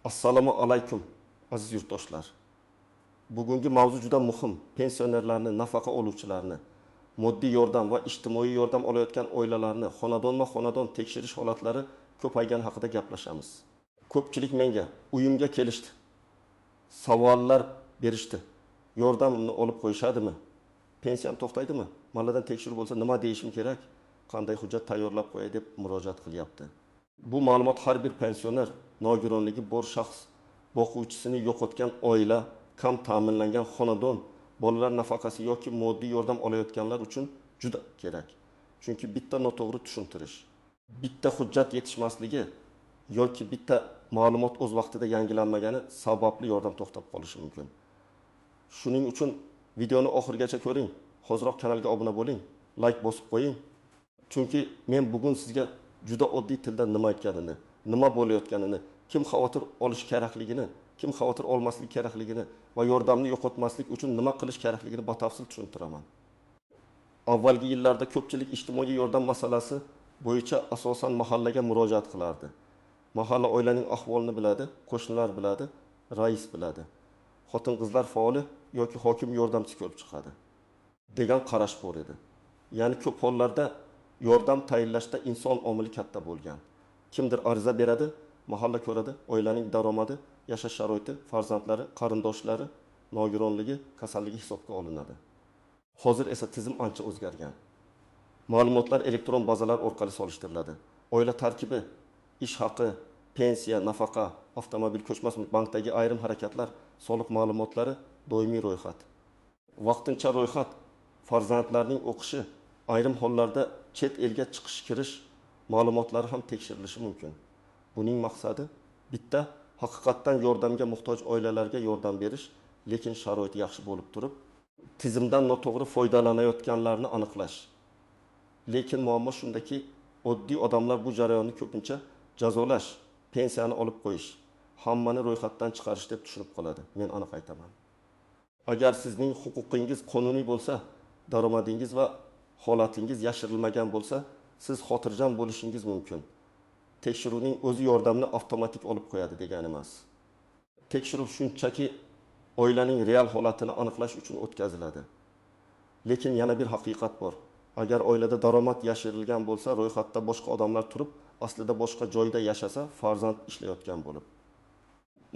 Assalomu alaykum, aziz yurtdoshlar. Bugungi mavzu juda muhim. Pensionerlarni, nafaqa oluvchilarni, moddiy yordam va ijtimoiy yordam olayotgan oilalarni xonadonma-xonadon tekshirish holatlari ko'paygani haqida gaplashamiz. Ko'pchilik menga uyimga kelishdi. Savollar berishdi. Yordamimni olib qo'yishadimi? Pensiyam to'xtaydimi? Mahalladan tekshiruv bo'lsa nima deyishim kerak? Qanday hujjat tayyorlab qo'yay deb murojaat qilyapti. Bu ma'lumot har bir pensioner, nogironligi bor shaxs, boquvchisini yo'qotgan oila, kam ta'minlangan xonadon, bolalar nafaqasi yoki moddiy yordam olayotganlar uchun juda kerak. Chunki bitta noto'g'ri tushuntirish, bitta hujjat yetishmasligi yoki bitta ma'lumot o'z vaqtida yangilanmagani sababli yordam to'xtab qolishi mumkin. Shuning uchun videoni oxirigacha ko'ring, hoziroq kanalga obuna bo'ling, like bosib qo'ying. Chunki men bugun sizga juda oddiy tilda nima aytganini, nima bo'layotganini, kim xavotir olish kerakligini, kim xavotir olmaslik kerakligini va yordamni yo'qotmaslik uchun nima qilish kerakligini batafsil tushuntiraman. Avvalgi yillarda ko'pchilik ijtimoiy yordam masalasi bo'yicha asosan mahallaga murojaat qilardi. Mahalla oilaning ahvolini biladi, qo'shnilar biladi, rais biladi. Xotin-qizlar faoli yoki hokim yordamchisi ko'rib chiqadi degan qarash bor edi. Ya'ni ko'p hollarda yordam tayinlashda inson omili katta bo'lgan. Kimdir ariza beradi, mahalla ko'radi, oilaning daromadi, yashash sharoiti, farzandlari, qarindoshlari, nogironligi, kasalligi hisobga olinadi. Hozir esa tizim ancha o'zgargan. Ma'lumotlar elektron bazalar orqali solishtiriladi. Oila tarkibi, ish haqi, pensiya, nafaqa, avtomobil, ko'chmas mulk, bankdagi ayrim harakatlar, soliq ma'lumotlari doimiy ro'yxat. Vaqtincha ro'yxat, farzandlarning o'qishi, ayrim hollarda chet elga chiqish kirish ma'lumotlari ham tekshirilishi mumkin. Buning maqsadi bitta, haqiqatdan yordamga muhtoj oilalarga yordam berish, lekin sharoiti yaxshi bo'lib turib, tizimdan noto'g'ri foydalanayotganlarni aniqlash. Lekin muammo shundaki, oddiy odamlar bu jarayonni ko'pincha jazolash, pensiyani olib qo'yish, hammani ro'yxatdan chiqarish deb tushunib qoladi. Men aniq aytaman. Agar sizning huquqingiz qonuniy bo'lsa, daromadingiz va holatingiz yashirilmagan bo'lsa, siz xotirjam bo'lishingiz mumkin. Tekshiruvning o'zi yordamni avtomatik olib qo'yadi degani emas. Tekshiruv shunchaki oilaning real holatini aniqlash uchun o'tkaziladi. Lekin yana bir haqiqat bor. Agar oilada daromad yashirilgan bo'lsa, ro'yxatda boshqa odamlar turib, aslida boshqa joyda yashasa, farzand ishlayotgan bo'lib,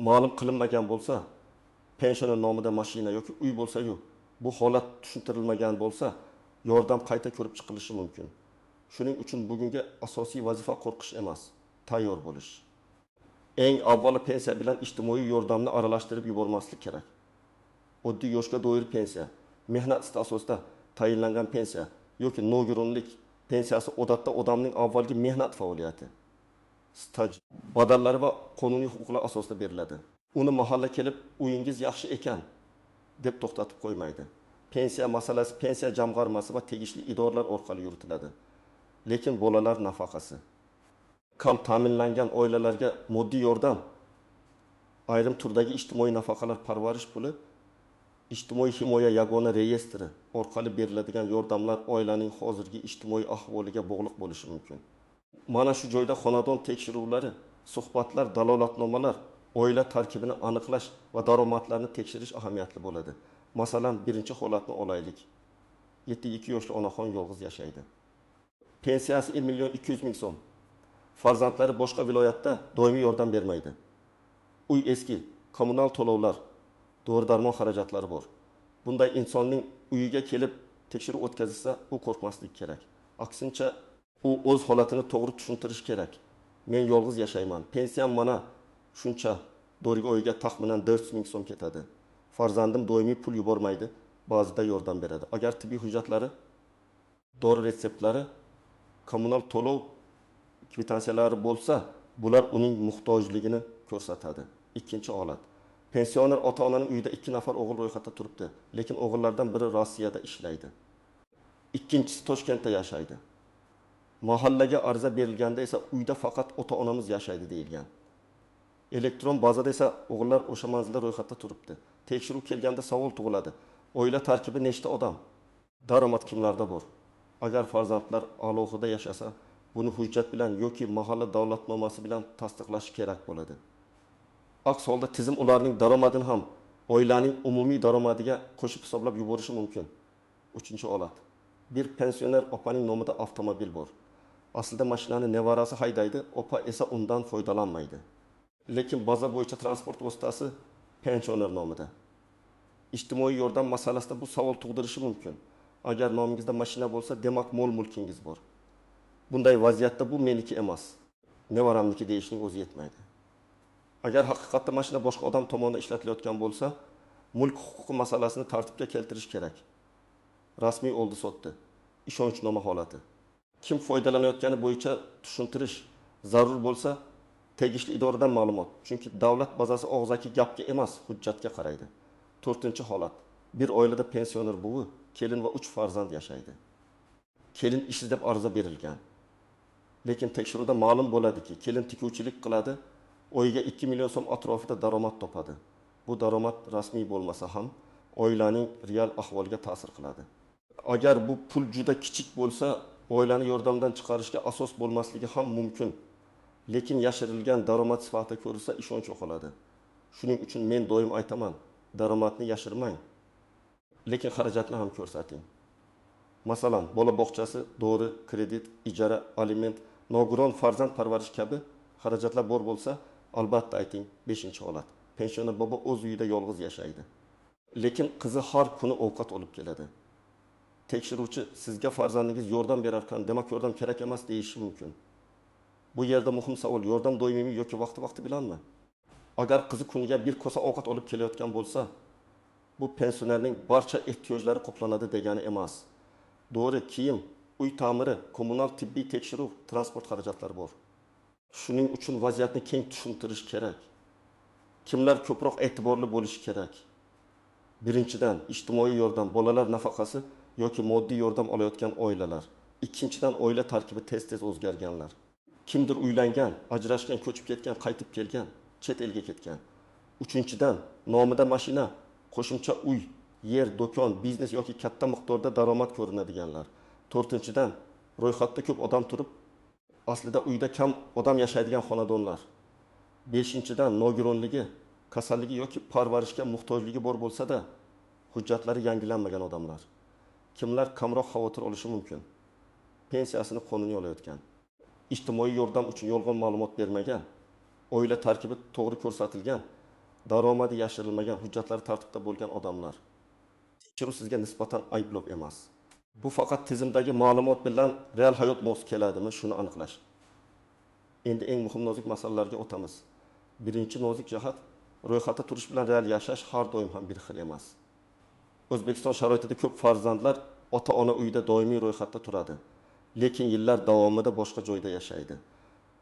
ma'lum qilinmagan bo'lsa, pensioner nomida mashina yoki uy bo'lsa-yu, bu holat tushuntirilmagan bo'lsa, yordam qayta ko'rib chiqilishi mumkin. Shuning uchun bugungi asosiy vazifa qo'rqish emas, tayyor bo'lish. Eng avvalo pensiya bilan ijtimoiy yordamni aralashtirib yubormaslik kerak. Oddiy yoshga doir pensiya, mehnat asosida tayinlangan pensiya yoki nogironlik pensiyasi odatda odamning avvalgi mehnat faoliyati, staj badallari va qonuniy huquqlar asosida beriladi. Uni mahalla kelib uyingiz yaxshi ekan deb to'xtatib qo'ymaydi. Pensiya masalasi pensiya jamg'armasi va tegishli idoralar orqali yuritiladi. Lekin bolalar nafaqasi, kam ta'minlangan oilalarga moddiy yordam, ayrim turdagi ijtimoiy nafaqalar, parvarish puli, ijtimoiy himoya yagona reyestri orqali beriladigan yordamlar oilaning hozirgi ijtimoiy ahvoliga bog'liq bo'lishi mumkin. Mana shu joyda xonadon tekshiruvlari, suhbatlar, dalolatnomalar, oila tarkibini aniqlash va daromadlarni tekshirish ahamiyatli bo'ladi. Masalan, birinchi holatni olaylik. 72 yoshli onaxon yolg'iz yashaydi. Pensiyasi 1 million 200 ming so'm. Farzandlari boshqa viloyatda, doimiy yordam bermaydi. Uy eski, kommunal to'lovlar, dori-darmon xarajatlari bor. Bunday insonning uyiga kelib tekshiruv o'tkazilsa, u qo'rqmaslik kerak. Aksincha, u o'z holatini to'g'ri tushuntirish kerak. Men yolg'iz yashayman. Pensiyam mana shuncha, doriga oyiga taxminan 400 ming so'm ketadi. Farzandim doimiy pul yubormaydi, ba'zida yordam beradi. Agar tibbiy hujjatlari, dori retseptlari, kommunal to'lov kvitansiялari bo'lsa, bular uning muhtojligini ko'rsatadi. Ikkinchi holat. Pensioner ota-onaning uyida 2 nafar o'g'il ro'yxatda turibdi, lekin o'g'illardan biri Rossiyada ishlaydi. Ikkinchisi Toshkentda yashaydi. Mahallaga ariza berilganda esa uyda faqat ota-onamiz yashaydi deyilgan. Elektron bazada esa o'g'illar o'sha manzilda ro'yxatda turibdi. Tekshiruv kelganda savol tug'iladi. Oila tarkibi nechta odam? Daromad kimlarda bor? Agar farzandlar alohida yashasa, buni hujjat bilan yoki mahalla dalolatnomasi bilan tasdiqlash kerak bo'ladi. Aks holda tizim ularning daromadini ham oilaning umumiy daromadiga qo'shib hisoblab yuborishi mumkin. Uchinchi holat. Bir pensioner opaning nomida avtomobil bor. Aslida mashinani nevarasi haydaydi, opa esa undan foydalanmaydi. Lekin baza bo'yicha transport vositasi pensioner nomida. Ijtimoiy yordam masalasida bu savol tug'dirishi mumkin. Agar nomingizda mashina bo'lsa, demak mol-mulkingiz bor. Bunday vaziyatda bu meniki emas, nevaramniki deyishning o'zi yetmaydi. Agar haqiqatda mashina boshqa odam tomonidan ishlatilayotgan bo'lsa, mulk huquqi masalasini tartibga keltirish kerak. Rasmiy oldi-sotdi, ishonchnoma holati. Kim foydalanayotgani bo'yicha tushuntirish zarur bo'lsa, tegishli idoradan ma'lumot. Chunki davlat bazasi og'zaki gapga emas, hujjatga qaraydi. To'rtinchi holat. Bir oilada pensioner buvi, kelin va 3 farzand yashaydi. Kelin ishsiz deb ariza berilgan. Lekin tekshiruvda ma'lum bo'ladiki, kelin tikuvchilik qiladi, oyiga 2 million so'm atrofida daromad topadi. Bu daromad rasmiy bo'lmasa ham oilaning real ahvoliga ta'sir qiladi. Agar bu pul juda kichik bo'lsa, oilani yordamdan chiqarishga asos bo'lmasligi ham mumkin. Lekin yashirilgan daromad sifatida ko'rilsa, ishonch yo'qoladi. Shuning uchun men doim aytaman, daromadni yashirmang, lekin xarajatni ham ko'rsating. Masalan, bola bog'chasi, dori, kredit, ijara, aliment, nogiron farzand parvarish kabi xarajatlar bor bo'lsa, albatta ayting. 5-holat. Pensioner bobo o'z uyida yolg'iz yashaydi. Lekin qizi har kuni ovqat olib keladi. Tekshiruvchi sizga farzandingiz yordam berarkan, demak yordam kerak emas deyishi mumkin. Bu yerda muhim savol, yordam doimiymi yoki vaqti-vaqti bilanmi? Agar qizi kuniga bir kosa ovqat olib kelayotgan bo'lsa, bu pensionerning barcha ehtiyojlari qoplanadi degani emas. Dori, kiyim, uy ta'miri, kommunal tibbiy tekshiruv, transport xarajatlari bor. Shuning uchun vaziyatni keng tushuntirish kerak. Kimlar ko'proq e'tiborli bo'lishi kerak? Birinchidan, ijtimoiy yordam, bolalar nafaqasi yoki moddiy yordam olayotgan oilalar. Ikkinchidan, oila tarkibi tez-tez o'zgarganlar. Kimdir uylangan, ajrashgan, ko'chib ketgan, qaytib kelgan, chet elga ketgan. Uchinchidan, nomida mashina, qo'shimcha uy, yer, do'kon, biznes yoki katta miqdorda daromad ko'rinadiganlar. To'rtinchidan, ro'yxatda ko'p odam turib, aslida uyda kam odam yashaydigan xonadonlar. Beshinchidan, nogironligi, kasalligi yoki parvarishga muhtojligi bor bo'lsa-da, hujjatlari yangilanmagan odamlar. Kimlar kamroq xavotir olishi mumkin? Pensiyasini qonuniy olayotgan, ijtimoiy yordam uchun yolg'on ma'lumot bermagan, oila tarkibi to'g'ri ko'rsatilgan, daromadi yashirilmagan, hujjatlari tartibda bo'lgan odamlar. Tekshiruv sizga nisbatan ayblov emas. Bu faqat tizimdagi ma'lumot bilan real hayot mos keladimi, shuni aniqlash. Endi eng muhim nozik masalalarga o'tamiz. Birinchi nozik jihat, ro'yxatda turish bilan real yashash har doim ham bir xil emas. O'zbekiston sharoitida ko'p farzandlar ota-ona uyida doimiy ro'yxatda turadi, lekin yillar davomida boshqa joyda yashaydi.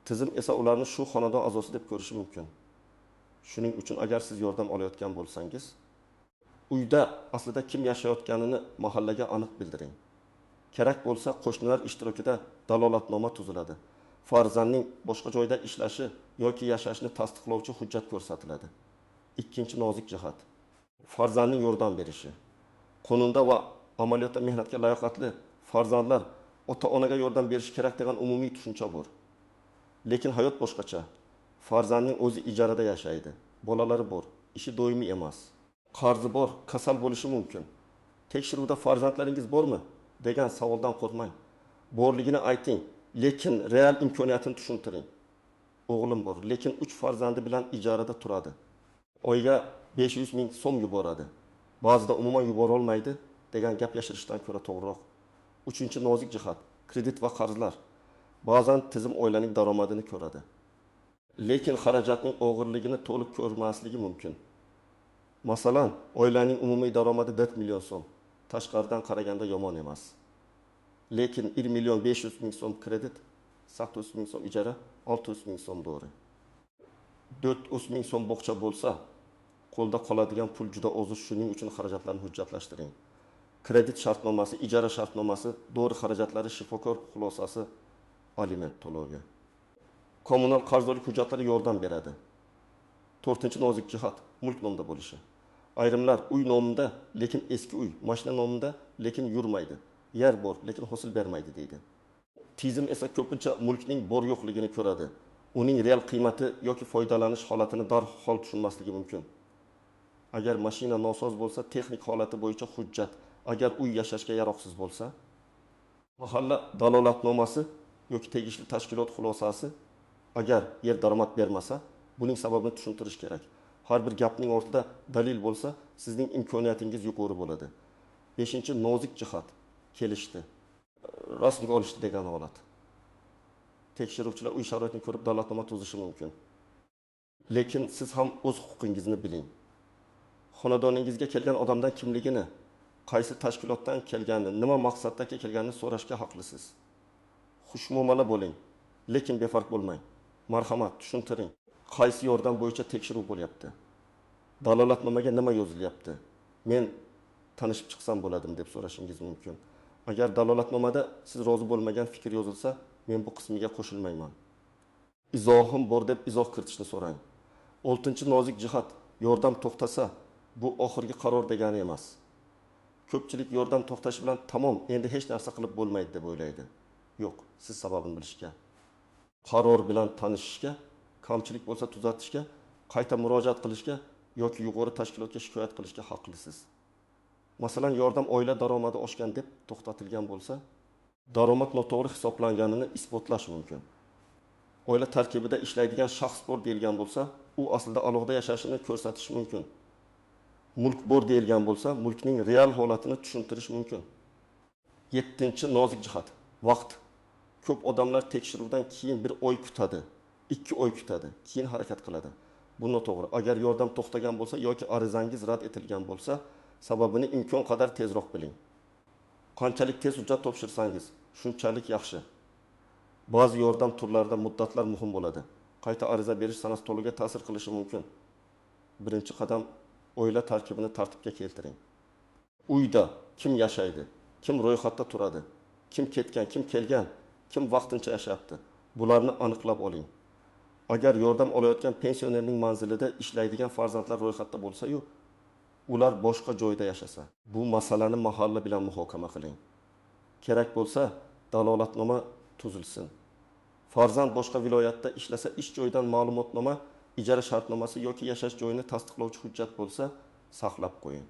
Tizim esa ularni shu xonadon a'zosi deb ko'rishi mumkin. Shuning uchun agar siz yordam olayotgan bo'lsangiz, uyda aslida kim yashayotganini mahallaga aniq bildiring. Kerak bo'lsa qo'shnilar ishtirokida dalolatnoma tuziladi. Farzandning boshqa joyda ishlashi yoki yashashini tasdiqlovchi hujjat ko'rsatiladi. Ikkinchi nozik jihat, farzandning yordam berishi. Qonunda va amaliyotda mehnatga layoqatli farzandlar ota-onaga yordam berishi kerak degan umumiy tushuncha bor. Lekin hayot boshqacha. Farzandning o'zi ijarada yashaydi, bolalari bor, ishi doimiy emas. Qarzi bor, kasal bo'lishi mumkin. Tekshiruvda farzandlaringiz bormi degan savoldan qo'rqmang. Borligini ayting, lekin real imkoniyatini tushuntiring. O'g'lim bor, lekin 3 farzandi bilan ijarada turadi. Oyiga 500 ming so'm yuboradi. Ba'zida umuman yubora olmaydi degan gap yashirishdan ko'ra to'g'riroq. Uchinchi nozik jihat, kredit va qarzlar. Ba'zan tizim oilaning daromadini ko'radi, lekin xarajatning og'irligini to'liq ko'rmasligi mumkin. Masalan, oilaning umumiy daromadi 4 million so'm. Tashqaridan qaraganda yomon emas. Lekin 1 million 500 ming so'm kredit, 800 ming so'm ijara, 600 ming so'm dori. 400 ming so'm bog'cha bo'lsa, qo'lda qoladigan pul juda oz, shuning uchun xarajatlarni hujjatlashtiring. Kredit shartnomasi, ijara shartnomasi, dori xarajatlari, shifokor xulosasi, aliment to'lovi. Kommunal qarzdorlik hujjatlari yordam beradi. To'rtinchi nozik jihat, mulk nomida bo'lishi. Ayrimlar uy nomida, lekin eski uy, mashina nomida, lekin yurmaydi. Yer bor, lekin hosil bermaydi deydi. Tizim esa ko'pincha mulkning bor yo'qligini ko'radi. Uning real qiymati yoki foydalanish holatini darhol tushunmasligi mumkin. Agar mashina nosoz bo'lsa, texnik holati bo'yicha hujjat. Agar uy yashashga yaroqsiz bo'lsa, mahalla dalolatnomasi yoki tegishli tashkilot xulosasi. Agar yer daromad bermasa, buning sababini tushuntirish kerak. Har bir gapning ortida dalil bo'lsa, sizning imkoniyatingiz yuqori bo'ladi. 5. Nozik jihat kelishdi. Rasmga olishdi degan holat. Tekshiruvchilar uy sharoitini ko'rib dalolatnoma tuzishi mumkin. Lekin siz ham o'z huquqingizni biling. Xonadoningizga kelgan odamdan kimligini, qaysi tashkilotdan kelganini, nima maqsadda kelganini so'rashga haqlisiz. Xushmuomala bo'ling, lekin befarq bo'lmang. Marhamat, tushuntiring. Qaysi yordam bo'yicha tekshiruv bo'lyapti? Dalolatnomaga nima yozilyapti? Men tanishib chiqsam bo'ladimi deb so'rashingiz mumkin. Agar dalolatnomada siz rozi bo'lmagan fikr yozilsa, men bu qismiga qo'shilmayman. Izohim bor deb izoh kiritishni so'rang. 6. Nozik jihat, yordam to'xtasa, bu oxirgi qaror degani emas. Ko'pchilik yordam to'xtashi bilan tamom, endi hech narsa qilib bo'lmaydi deb o'ylaydi. Yo'q, siz sababini bilishga, qaror bilan tanishishga, kamchilik bo'lsa tuzatishga, qayta murojaat qilishga yoki yuqori tashkilotga shikoyat qilishga haqlisiz. Masalan, yordam oila daromadi oshgan deb to'xtatilgan bo'lsa, daromad noto'g'ri hisoblanganini isbotlash mumkin. Oila tarkibida ishlaydigan shaxs bor deyilgan bo'lsa, u aslida alohida yashashini ko'rsatish mumkin. Mulk bor deyilgan bo'lsa, mulkning real holatini tushuntirish mumkin. 7. Nozik jihat, vaqt. Ko'p odamlar tekshiruvdan keyin 1 oy kutadi, 2 oy kutadi, keyin harakat qiladi. Bu noto'g'ri. Agar yordam to'xtagan bo'lsa yoki arizangiz rad etilgan bo'lsa, sababini imkon qadar tezroq biling. Qanchalik tez hujjat topshirsangiz, shunchalik yaxshi. Ba'zi yordam turlarida muddatlar muhim bo'ladi. Qayta ariza berish sanasi to'liga ta'sir qilishi mumkin. 1. Qadam, oila tarkibini tartibga keltiring. Uyda kim yashaydi, kim ro'yxatda turadi, kim ketgan, kim kelgan, kim vaqtincha yashayapti, bularni aniqlab oling. Agar yordam olayotgan pensionerning manzilida ishlaydigan farzandlar ro'yxatda bo'lsa-yu, ular boshqa joyda yashasa, bu masalani mahalla bilan muhokama qiling. Kerak bo'lsa, dalolatnoma tuzilsin. Farzand boshqa viloyatda ishlasa, ish joyidan ma'lumotnoma, ijara shartnomasi yoki yashash joyini tasdiqlovchi hujjat bo'lsa, saqlab qo'ying.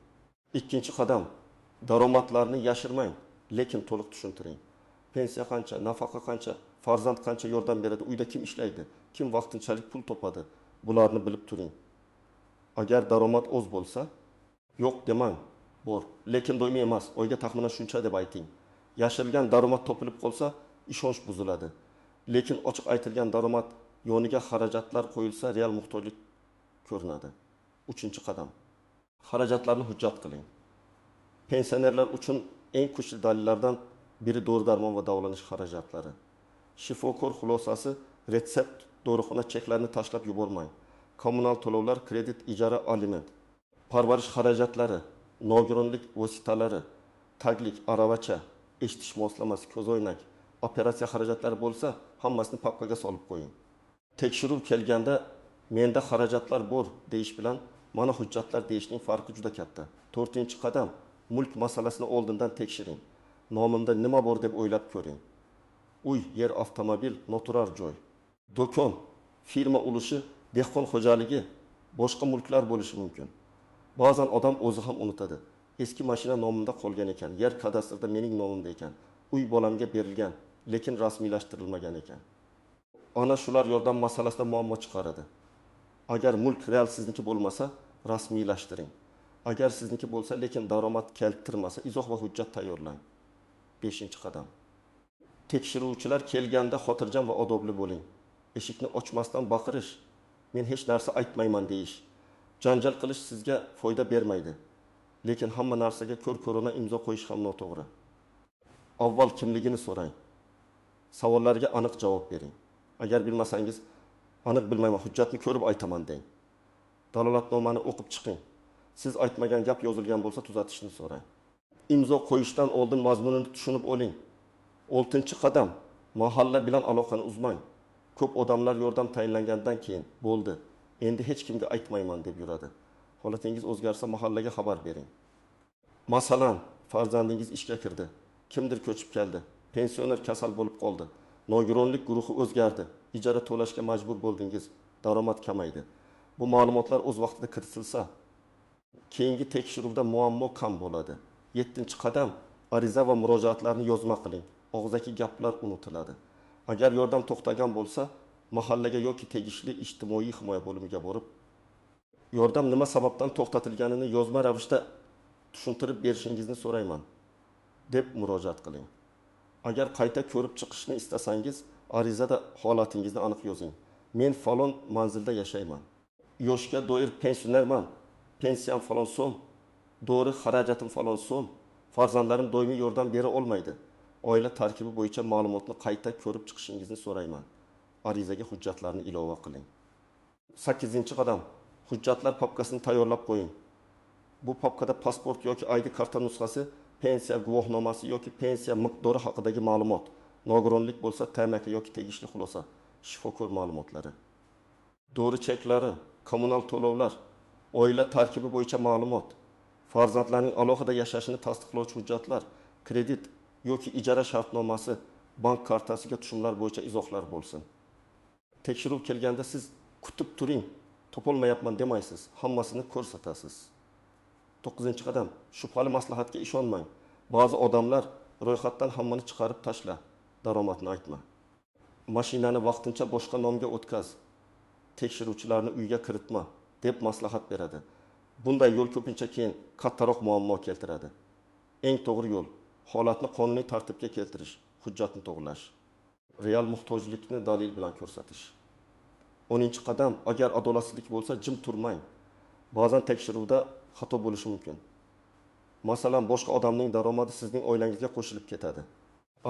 2. Qadam, daromadlarni yashirmang, lekin to'liq tushuntiring. Pensiya qancha, nafaqa qancha, farzand qancha yordam beradi, uyda kim ishlaydi, kim vaqtinchalik pul topadi, bularni bilib turing. Agar daromad oz bo'lsa, yo'q demang, bor, lekin doimiy emas, oyga taxminan shuncha deb ayting. Yashirilgan daromad topilib qolsa, ishonch buziladi. Lekin ochiq aytilgan daromad yoniga xarajatlar qo'yilsa, real muhtojlik ko'rinadi. 3. Qadam, xarajatlarni hujjat qiling. Pensionerlar uchun eng kuchli dalillardan biri dori-darmon va davolanish xarajatlari. Shifokor xulosasi, retsept, dorixona cheklarini tashlab yubormang. Kommunal to'lovlar, kredit, ijara, aliment, parvarish xarajatlari, nogironlik vositalari, taglik, aravacha, eshitish moslamasi, ko'zoynak, operatsiya xarajatlari bo'lsa, hammasini papkaga solib qo'ying. Tekshiruv kelganda menda xarajatlar bor deyish bilan mana hujjatlar deyishning farqi juda katta. 4. Qadam, mulk masalasini oldindan tekshiring. Nomimda nima bor deb o'ylab ko'ring. Uy, yer, avtomobil, noturar joy, do'kon, firma ulushi, dehqon xo'jaligi, boshqa mulklar bo'lishi mumkin. Ba'zan odam o'zi ham unutadi. Eski mashina nomimda qolgan ekan, yer kadastrda mening nomimda ekan, uy bolamga berilgan, lekin rasmiylashtirilmagan ekan. Ana shular yordam masalasida muammo chiqaradi. Agar mulk real sizniki bo'lmasa, rasmiylashtiring. Agar sizniki bo'lsa, lekin daromad keltirmasa, izoh va hujjat tayyorlang. 5. Qadam. Tekshiruvchilar kelganda xotirjam va odobli bo'ling. Eshikni ochmasdan baqirish, men hech narsa aytmayman deyish, janjal qilish sizga foyda bermaydi. Lekin hamma narsaga ko'r-ko'rona imzo qo'yish ham noto'g'ri. Avval kimligini so'rang. Savollarga aniq javob bering. Agar bilmasangiz, aniq bilmayman, hujjatni ko'rib aytaman deng. Dalolatnomani o'qib chiqing. Siz aytmagan gap yozilgan bo'lsa, tuzatishni so'rang. Imzo qo'yishdan oldin mazmunini tushunib oling. 6. Qadam, mahalla bilan aloqani uzmang. Ko'p odamlar yordam tayinlangandan keyin bo'ldi, endi hech kimga aytmayman deb yuradi. Holatingiz o'zgarsa mahallaga xabar bering. Masalan, farzandingiz ishga kirdi, kimdir ko'chib keldi, pensioner kasal bo'lib qoldi, nogironlik guruhi o'zgardi, ijara to'lashga majbur bo'ldingiz, daromad kamaydi. Bu ma'lumotlar o'z vaqtida kiritilsa, keyingi tekshiruvda muammo kam bo'ladi. Yettinchi qadam: ariza va murojaatlarni yozma qiling. Og'zaki gaplar unutiladi. Agar yordam to'xtagan bo'lsa, mahallaga yoki tegishli ijtimoiy himoya bo'limiga borib, yordam nima sababdan to'xtatilganini yozma ravishda tushuntirib berishingizni so'rayman, deb murojaat qiling. Agar qayta ko'rib chiqishni istasangiz, arizada holatingizni aniq yozing. Men falon manzilda yashayman. Yoshga doir pensionerman. Pensiyam falon so'm, dori xarajatim falon so'm. Farzandlarim doimiy yordam bera olmaydi. Oila tarkibi bo'yicha ma'lumotni qayta ko'rib chiqishingizni so'rayman. Arizaga hujjatlarni ilova qiling. 8-qadam: hujjatlar papkasini tayyorlab qo'ying. Bu papkada pasport yoki ID karta nusxasi, pensiya guvohnomasi yoki pensiya miqdori haqidagi ma'lumot, nogironlik bo'lsa TMK yoki tegishli xulosa, shifokor ma'lumotlari, dori cheklari, kommunal to'lovlar, oila tarkibi bo'yicha ma'lumot, farzandlarning alohida yashashini tasdiqlovchi hujjatlar, kredit yoki ijara shartnomasi, bank kartasiga tushumlar bo'yicha izohlar bo'lsin. Tekshiruv kelganda siz kutib turing, topolmayapman demaysiz, hammasini ko'rsatasiz. 9-qadam: shubhali maslahatga ishonmang. Ba'zi odamlar ro'yxatdan hammani chiqarib tashla, daromadni aytma. Mashinani vaqtincha boshqa nomga o'tkaz, tekshiruvchilarni uyga kiritma deb maslahat beradi. Bunday yo'l ko'pincha keyin kattaroq muammo keltiradi. Eng to'g'ri yo'l holatni qonuniy tartibga keltirish, hujjatni to'g'rilash, real muhtojlikni dalil bilan ko'rsatish. 10-qadam: agar adolatsizlik bo'lsa, jim turmang. Ba'zan tekshiruvda xato bo'lishi mumkin. Masalan, boshqa odamning daromadi sizning oilangizga qo'shilib ketadi.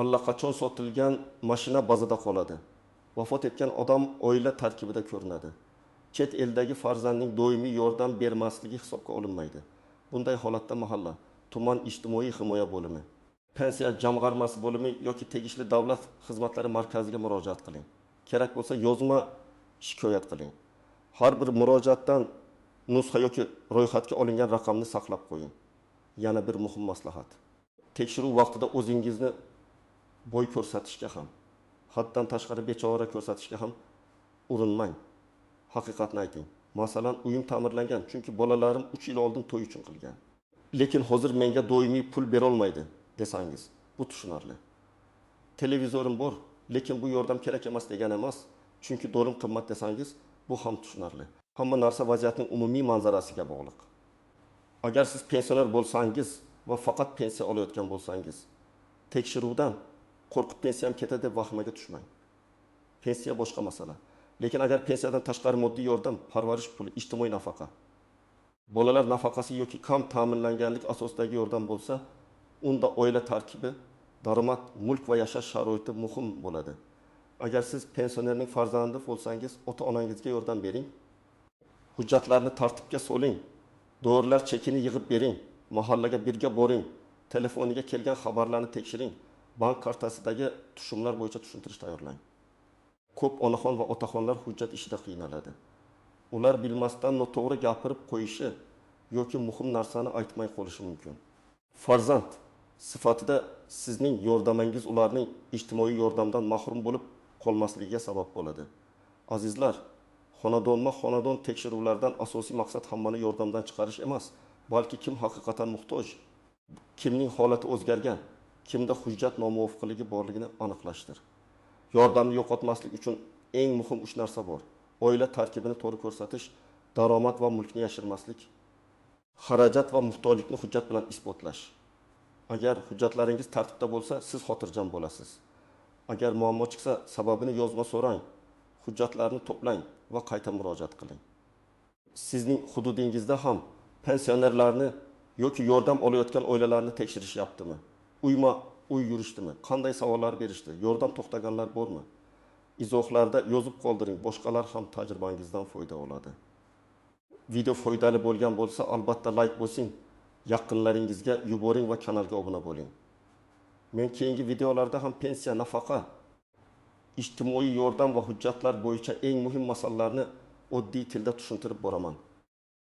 Allaqachon sotilgan mashina bazada qoladi. Vafot etgan odam oila tarkibida ko'rinadi. Chet eldagi farzandning doimiy yordam bermasligi hisobga olinmaydi. Bunday holatda mahalla, tuman ijtimoiy himoya bo'limi, pensiya jamg'armasi bo'limi yoki tegishli davlat xizmatlari markaziga murojaat qiling. Kerak bo'lsa yozma shikoyat qiling. Har bir murojaatdan nusxa yoki ro'yxatga olingan raqamni saqlab qo'ying. Yana bir muhim maslahat. Tekshiruv vaqtida o'zingizni boy ko'rsatishga ham, haddan tashqari bechora ko'rsatishga ham urinmang. Haqiqatni ayting. Masalan, uyim ta'mirlangan, chunki bolalarim 3 yil oldin to'y uchun qilgan. Lekin hozir menga doimiy pul bera olmaydi desangiz, bu tushunarli. Televizorim bor, lekin bu yordam kerak emas degan emas, chunki dorim qimmat desangiz, bu ham tushunarli. Hamma narsa vaziyatning umumiy manzarasiga bog'liq. Agar siz pensioner bo'lsangiz va faqat pensiya olayotgan bo'lsangiz, tekshiruvdan qo'rqib pensiyam ketadi deb vahimaga tushmang. Pensiya boshqa masala. Lekin agar pensiyadan tashqari moddiy yordam, parvarish puli, ijtimoiy nafaqa, bolalar nafaqasi yoki kam ta'minlanganlik asosidagi yordam bo'lsa, unda oila tarkibi, daromad, mulk va yashash sharoiti muhim bo'ladi. Agar siz pensionerning farzandi bo'lsangiz, ota-onangizga yordam bering. Hujjatlarni tartibga soling. Dorilar chekini yig'ib bering. Mahallaga birga boring. Telefoniga kelgan xabarlarni tekshiring. Bank kartasidagi tushumlar bo'yicha tushuntirish tayyorlang. Ko'p onaxon va otaxonlar hujjat ishida qiynaladi. Ular bilmasdan noto'g'ri gapirib qo'yishi yoki muhim narsani aytmay qolishi mumkin. Farzand sifatida sizning yordamingiz ularning ijtimoiy yordamdan mahrum bo'lib qolmasligiga sabab bo'ladi. Azizlar, xonadonma-xonadon tekshiruvlardan asosiy maqsad hammani yordamdan chiqarish emas, balki kim haqiqatan muhtoj, kimning holati o'zgargan, kimda hujjat nomuvofiqligi borligini aniqlashdir. Yordamni yo'qotmaslik uchun eng muhim 3 narsa bor. Oila tarkibini to'g'ri ko'rsatish, daromad va mulkni yashirmaslik, xarajat va muhtojlikni hujjat bilan isbotlash. Agar hujjatlaringiz tartibda bo'lsa, siz xotirjam bo'lasiz. Agar muammo chiqsa, sababini yozma so'rang, hujjatlarni to'plang va qayta murojaat qiling. Sizning hududingizda ham pensionerlarni yoki yordam olayotgan oilalarni tekshirishyaptimi? Uyma uy yurishdimi? Qanday savollar berishdi? Yordam to'xtaganlar bormi? Izohlarda yozib qoldiring, boshqalar ham tajribangizdan foyda oladi. Video foydali bo'lgan bo'lsa, albatta like bosing, yaqinlaringizga yuboring va kanalga obuna bo'ling. Men keyingi videolarda ham pensiya, nafaqa, ijtimoiy yordam va hujjatlar bo'yicha eng muhim masalalarni oddiy tilda tushuntirib boraman.